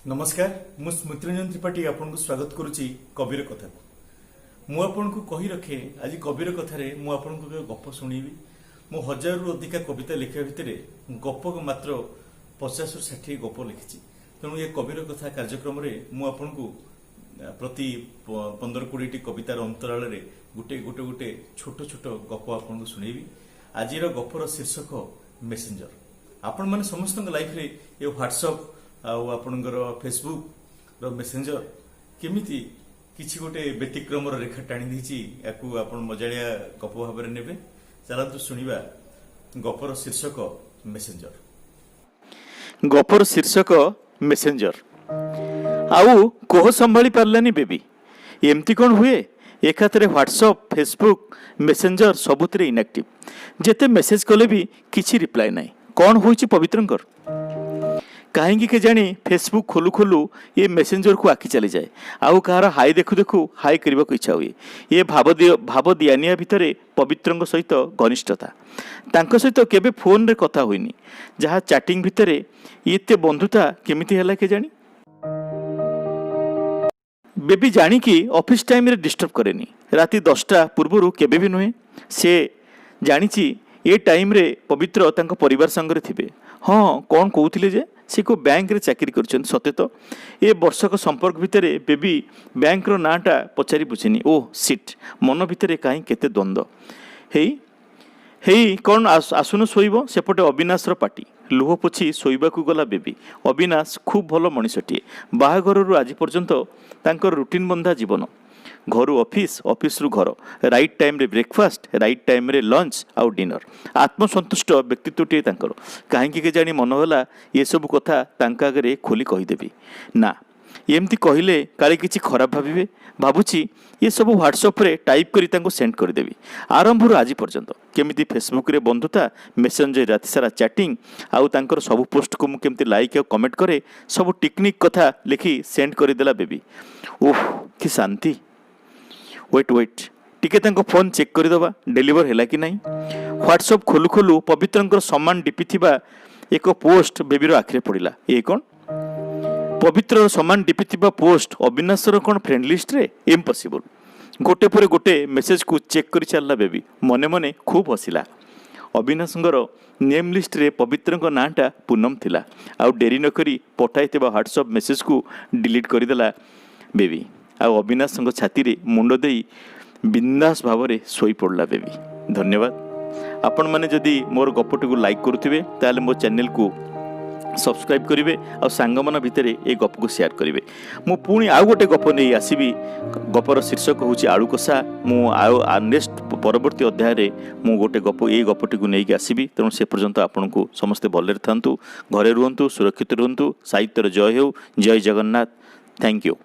ନମସ୍କାର, ମୁଁ ସ୍ମୃତିରଞ୍ଜନ ତ୍ରିପାଠୀ ଆପଣଙ୍କୁ ସ୍ୱାଗତ କରୁଛି କବିର କଥାକୁ। ମୁଁ ଆପଣଙ୍କୁ କହି ରଖେ, ଆଜି କବିର କଥାରେ ମୁଁ ଆପଣଙ୍କୁ ଏକ ଗପ ଶୁଣେଇବି। ମୁଁ 1000ରୁ ଅଧିକା କବିତା ଲେଖିବା ଭିତରେ ଗପ ମାତ୍ର 50ରୁ 60 ଗପ ଲେଖିଛି। ତେଣୁ ଏ କବିର କଥା କାର୍ଯ୍ୟକ୍ରମରେ ମୁଁ ଆପଣଙ୍କୁ ପ୍ରତି 15-20ଟି କବିତାର ଅନ୍ତରାଳରେ ଗୋଟେ ଗୋଟେ ଗୋଟେ ଛୋଟ ଛୋଟ ଗପ ଆପଣଙ୍କୁ ଶୁଣେଇବି। ଆଜିର ଗପର ଶୀର୍ଷକ ମେସେଞ୍ଜର। ଆପଣମାନେ ସମସ୍ତଙ୍କ ଲାଇଫରେ ଏ ହ୍ୱାଟ୍ସଅପ୍ ଆଉ ଆପଣଙ୍କର ଫେସବୁକ୍ ର ମେସେଞ୍ଜର କେମିତି କିଛି ଗୋଟେ ବ୍ୟତିକ୍ରମର ରେଖା ଟାଣି ଦେଇଛି, ୟାକୁ ଆପଣ ମଜାଳିଆ ଗପ ଭାବରେ ନେବେ। ଚାଲନ୍ତୁ ଶୁଣିବା ଗପର ଶୀର୍ଷକ ମେସେଞ୍ଜର। ଗପର ଶୀର୍ଷକ ମେସେଞ୍ଜର। ଆଉ କୋହ ସମ୍ଭାଳି ପାରିଲାନି ବେବି। ଏମିତି କ'ଣ ହୁଏ? ଏକାଥରେ ହ୍ୱାଟ୍ସଅପ୍, ଫେସବୁକ୍, ମେସେଞ୍ଜର ସବୁଥିରେ ଇନ୍ଆକ୍ଟିଭ୍। ଯେତେ ମେସେଜ କଲେ ବି କିଛି ରିପ୍ଲାଏ ନାହିଁ। କ'ଣ ହୋଇଛି ପବିତ୍ରଙ୍କର? କାହିଁକି କେଜାଣି ଫେସବୁକ୍ ଖୋଲୁ ଖୋଲୁ ଏ ମେସେଞ୍ଜରକୁ ଆଖି ଚାଲିଯାଏ ଆଉ କାହାର ହାଇ ଦେଖୁ ଦେଖୁ ହାଇ କରିବାକୁ ଇଚ୍ଛା ହୁଏ। ଏ ଭାବ ଦିଆନିଆ ଭିତରେ ପବିତ୍ରଙ୍କ ସହିତ ଘନିଷ୍ଠତା। ତାଙ୍କ ସହିତ କେବେ ଫୋନରେ କଥା ହୋଇନି, ଯାହା ଚାଟିଂ ଭିତରେ। ଏତେ ବନ୍ଧୁତା କେମିତି ହେଲା କେଜାଣି? ବେବି ଜାଣିକି ଅଫିସ୍ ଟାଇମ୍ରେ ଡିଷ୍ଟର୍ବ କରେନି। ରାତି 10ଟା ପୂର୍ବରୁ କେବେ ବି ନୁହେଁ। ସେ ଜାଣିଛି ଏ ଟାଇମ୍ରେ ପବିତ୍ର ତାଙ୍କ ପରିବାର ସାଙ୍ଗରେ ଥିବେ। ହଁ, କ'ଣ କହୁଥିଲେ ଯେ ସେ କେଉଁ ବ୍ୟାଙ୍କରେ ଚାକିରି କରିଛନ୍ତି। ସତେ ତ, ଏ ବର୍ଷକ ସମ୍ପର୍କ ଭିତରେ ବେବି ବ୍ୟାଙ୍କର ନାଁଟା ପଚାରି ବୁଝିନି। ଓ ସିଟ୍, ମନ ଭିତରେ କାହିଁ କେତେ ଦ୍ୱନ୍ଦ୍ୱ। ହେଇ ହେଇ, କ'ଣ ଆସୁନ ଶୋଇବ। ସେପଟେ ଅବିନାଶର ପାଟି। ଲୁହ ପୋଛି ଶୋଇବାକୁ ଗଲା ବେବି। ଅବିନାଶ ଖୁବ୍ ଭଲ ମଣିଷଟିଏ। ବାହାଘରରୁ ଆଜି ପର୍ଯ୍ୟନ୍ତ ତାଙ୍କର ରୁଟିନ୍ ବନ୍ଧା ଜୀବନ। ଘରୁ ଅଫିସ୍, ଅଫିସରୁ ଘର। ରାଇଟ୍ ଟାଇମ୍ରେ ବ୍ରେକଫାଷ୍ଟ, ରାଇଟ୍ ଟାଇମ୍ରେ ଲଞ୍ଚ ଆଉ ଡିନର। ଆତ୍ମସନ୍ତୁଷ୍ଟ ବ୍ୟକ୍ତିତ୍ୱଟିଏ ତାଙ୍କର। କାହିଁକି କେଜାଣି ମନ ହେଲା ଏସବୁ କଥା ତାଙ୍କ ଆଗରେ ଖୋଲି କହିଦେବି। ନା, ଏମିତି କହିଲେ କାଳେ କିଛି ଖରାପ ଭାବିବେ। ଭାବୁଛି ଏସବୁ ହ୍ୱାଟ୍ସଆପ୍ରେ ଟାଇପ୍ କରି ତାଙ୍କୁ ସେଣ୍ଡ କରିଦେବି। ଆରମ୍ଭରୁ ଆଜି ପର୍ଯ୍ୟନ୍ତ କେମିତି ଫେସବୁକ୍ରେ ବନ୍ଧୁତା, ମେସେଞ୍ଜର ରାତି ସାରା ଚାଟିଂ ଆଉ ତାଙ୍କର ସବୁ ପୋଷ୍ଟକୁ ମୁଁ କେମିତି ଲାଇକ୍ ଆଉ କମେଣ୍ଟ କରେ, ସବୁ ଟିକ୍ନିକ୍ କଥା ଲେଖି ସେଣ୍ଡ କରିଦେଲା ବେବି। ଓଃ, କି ଶାନ୍ତି! ୱେଟ୍ ୱେଟ୍, ଟିକେ ତାଙ୍କ ଫୋନ୍ ଚେକ୍ କରିଦେବା, ଡେଲିଭର ହେଲା କି ନାହିଁ। ହ୍ୱାଟ୍ସଅପ୍ ଖୋଲୁ ଖୋଲୁ ପବିତ୍ରଙ୍କର ସମାନ ଡିପି ଥିବା ଏକ ପୋଷ୍ଟ ବେବିର ଆଖିରେ ପଡ଼ିଲା। ଏ କ'ଣ? ପବିତ୍ରର ସମାନ ଡିପି ଥିବା ପୋଷ୍ଟ ଅବିନାଶର କ'ଣ ଫ୍ରେଣ୍ଡ ଲିଷ୍ଟରେ? ଇମ୍ପସିବଲ୍। ଗୋଟେ ପରେ ଗୋଟେ ମେସେଜକୁ ଚେକ୍ କରି ଚାଲିଲା ବେବି। ମନେ ମନେ ଖୁବ୍ ହସିଲା। ଅବିନାଶଙ୍କର ନେମ୍ ଲିଷ୍ଟରେ ପବିତ୍ରଙ୍କ ନାଁଟା ପୁନମ ଥିଲା। ଆଉ ଡେରି ନକରି ପଠାଇଥିବା ହ୍ୱାଟ୍ସଅପ୍ ମେସେଜକୁ ଡିଲିଟ୍ କରିଦେଲା ବେବି ଆଉ ଅବିନାଶଙ୍କ ଛାତିରେ ମୁଣ୍ଡ ଦେଇ ବିନ୍ଦାସ ଭାବରେ ଶୋଇପଡ଼ିଲା ବେବି। ଧନ୍ୟବାଦ। ଆପଣମାନେ ଯଦି ମୋର ଗପଟିକୁ ଲାଇକ୍ କରୁଥିବେ, ତାହେଲେ ମୋ ଚ୍ୟାନେଲକୁ ସବସ୍କ୍ରାଇବ୍ କରିବେ ଆଉ ସାଙ୍ଗମାନଙ୍କ ଭିତରେ ଏ ଗପକୁ ସେୟାର କରିବେ। ମୁଁ ପୁଣି ଆଉ ଗୋଟେ ଗପ ନେଇ ଆସିବି। ଗପର ଶୀର୍ଷକ ହେଉଛି ଆଳୁ କଷା। ମୁଁ ଆଉ ନେକ୍ସଟ ପରବର୍ତ୍ତୀ ଅଧ୍ୟାୟରେ ମୁଁ ଗୋଟେ ଗପ, ଏଇ ଗପଟିକୁ ନେଇକି ଆସିବି। ତେଣୁ ସେ ପର୍ଯ୍ୟନ୍ତ ଆପଣଙ୍କୁ ସମସ୍ତେ ଭଲରେ ଥାନ୍ତୁ, ଘରେ ରୁହନ୍ତୁ, ସୁରକ୍ଷିତ ରୁହନ୍ତୁ। ସାହିତ୍ୟର ଜୟ ହେଉ। ଜୟ ଜଗନ୍ନାଥ। Thank you.